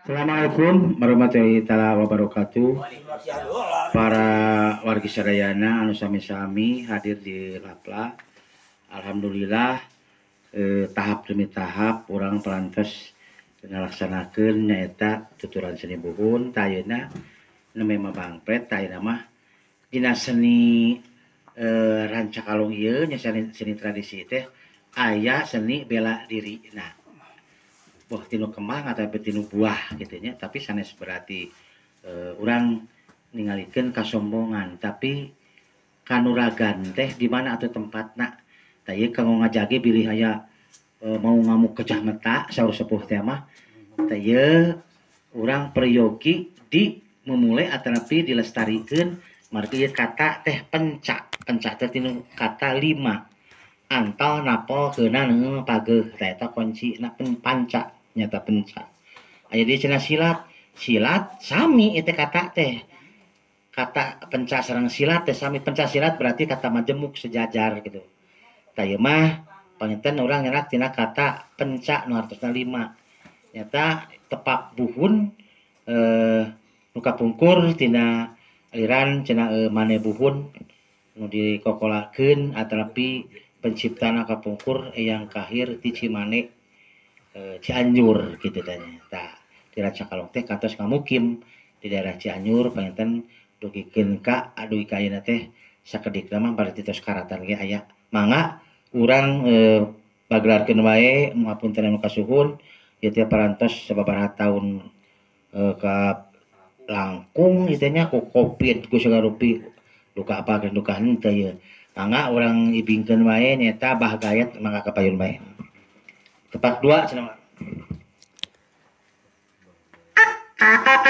Assalamualaikum warahmatullahi taala wabarakatuh. Para wargi sadayana anu sami-sami hadir di Lapla. Alhamdulillah tahap demi tahap urang parantos ngalaksanakeun nyaeta tuturan seni buhun tah ayeuna nembe mabangpet tah ayeuna mah dina seni Rancakalong ieu nya seni tradisi teh aya seni bela diri. Nah, boh tinu kembang atau tinu buah gitu nya, tapi sanes berarti urang ningalikeun kasombongan, tapi kanuragan teh di mana atau tempatna. Tah ieu kanggo ngajage bilih aya mau ngamuk kecah meta saur sepuh teh mah. Tah ieu urang peryogi di memulai atanapi dilestarikeun margi ieu kata teh penca. Penca teh tinu kata lima. Antal napol keuna neung pageuh tah eta kuncina panca nyata penca. Aya di cenah silat, silat sami eta kata teh. Kata penca sareng silat teh sami, penca silat berarti kata majemuk sejajar gitu. Tah ieu mah panginten urang nyerak tina kata penca nu hartosna lima. Nyata tepak buhun nu kapungkur tina aliran cenah mane buhun nu dikokolakeun atanapi penciptana kapungkur Eyang Kahir ti Cimane Cianjur gitu tanya. Tah di Rancakalong teh kantos ngamukim di daerah Cianjur panginten dugikeun ka dugi ka ayeuna teh sakedikna mah berarti tos karatan ge aya. Mangga urang bagelarkeun wae ngapunten anu kasuhun ieu teh parantos sababaraha taun ka langkung ieu teh nya ku Covid ku sagala rupi duka apa duka henteu ieu. Mangga urang ibingkeun wae nyaeta Bah Gayat mangga ka payun bae. Tepak dua cenah. Ah!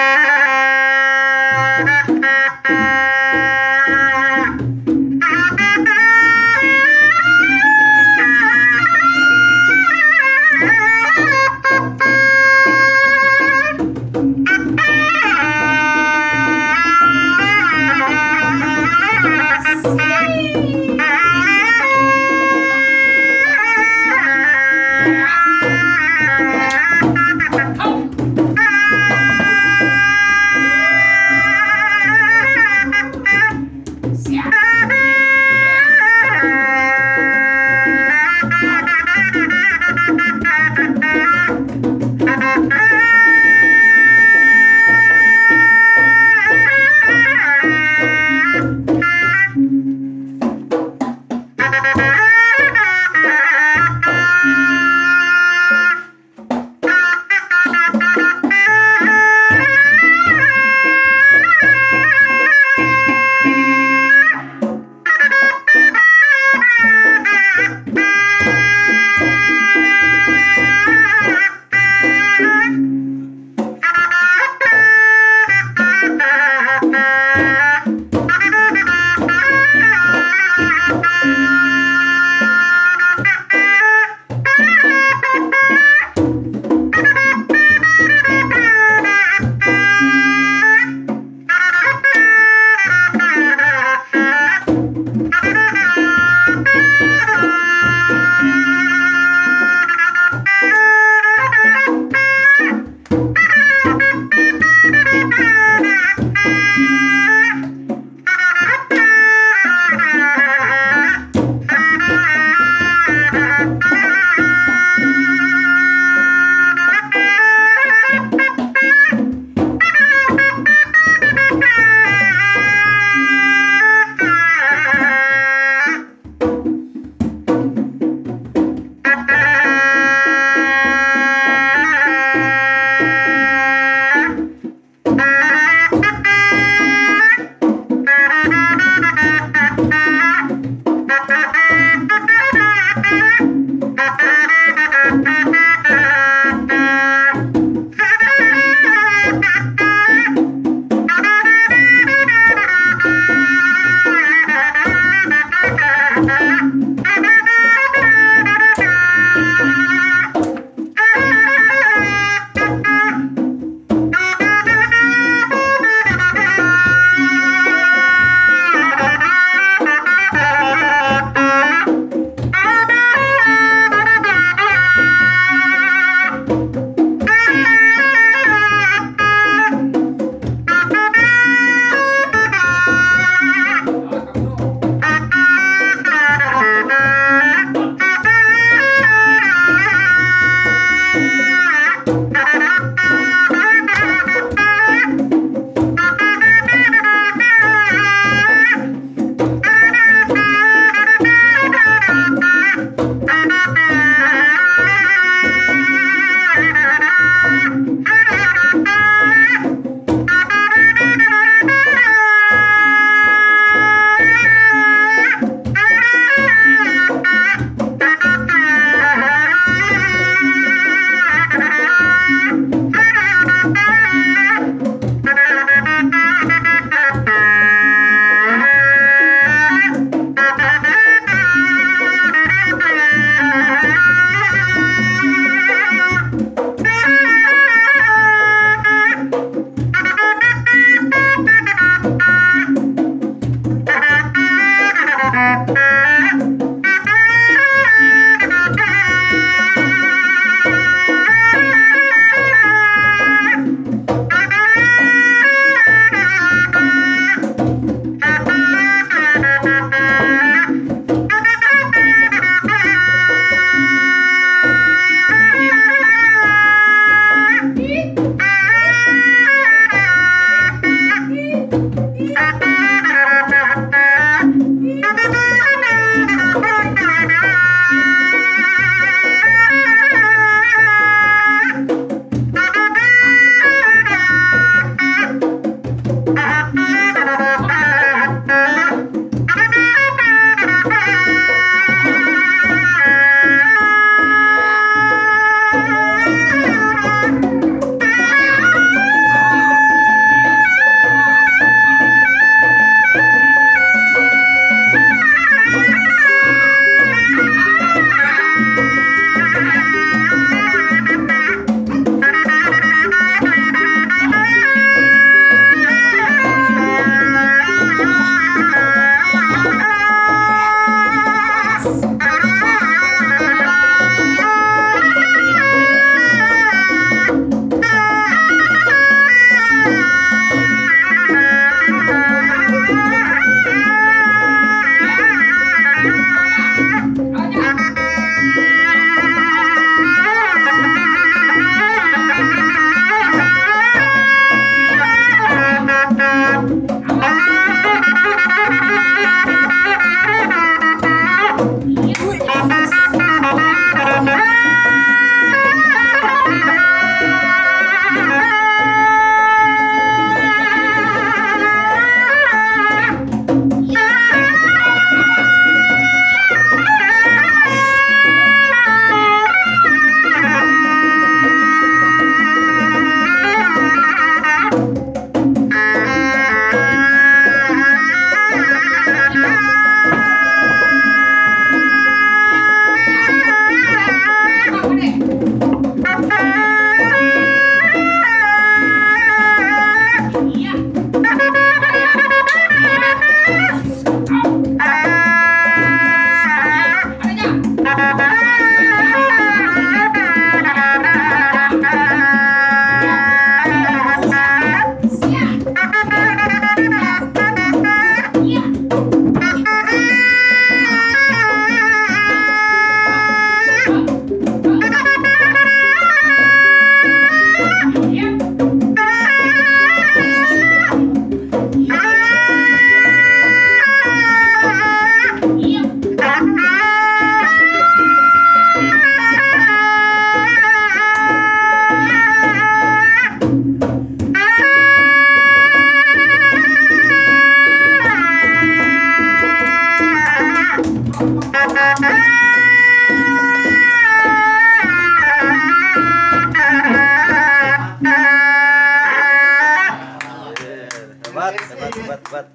Hebat, hebat, hebat, hebat.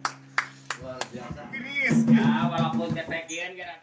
Luar biasa. Ya, walaupun ketekian kira.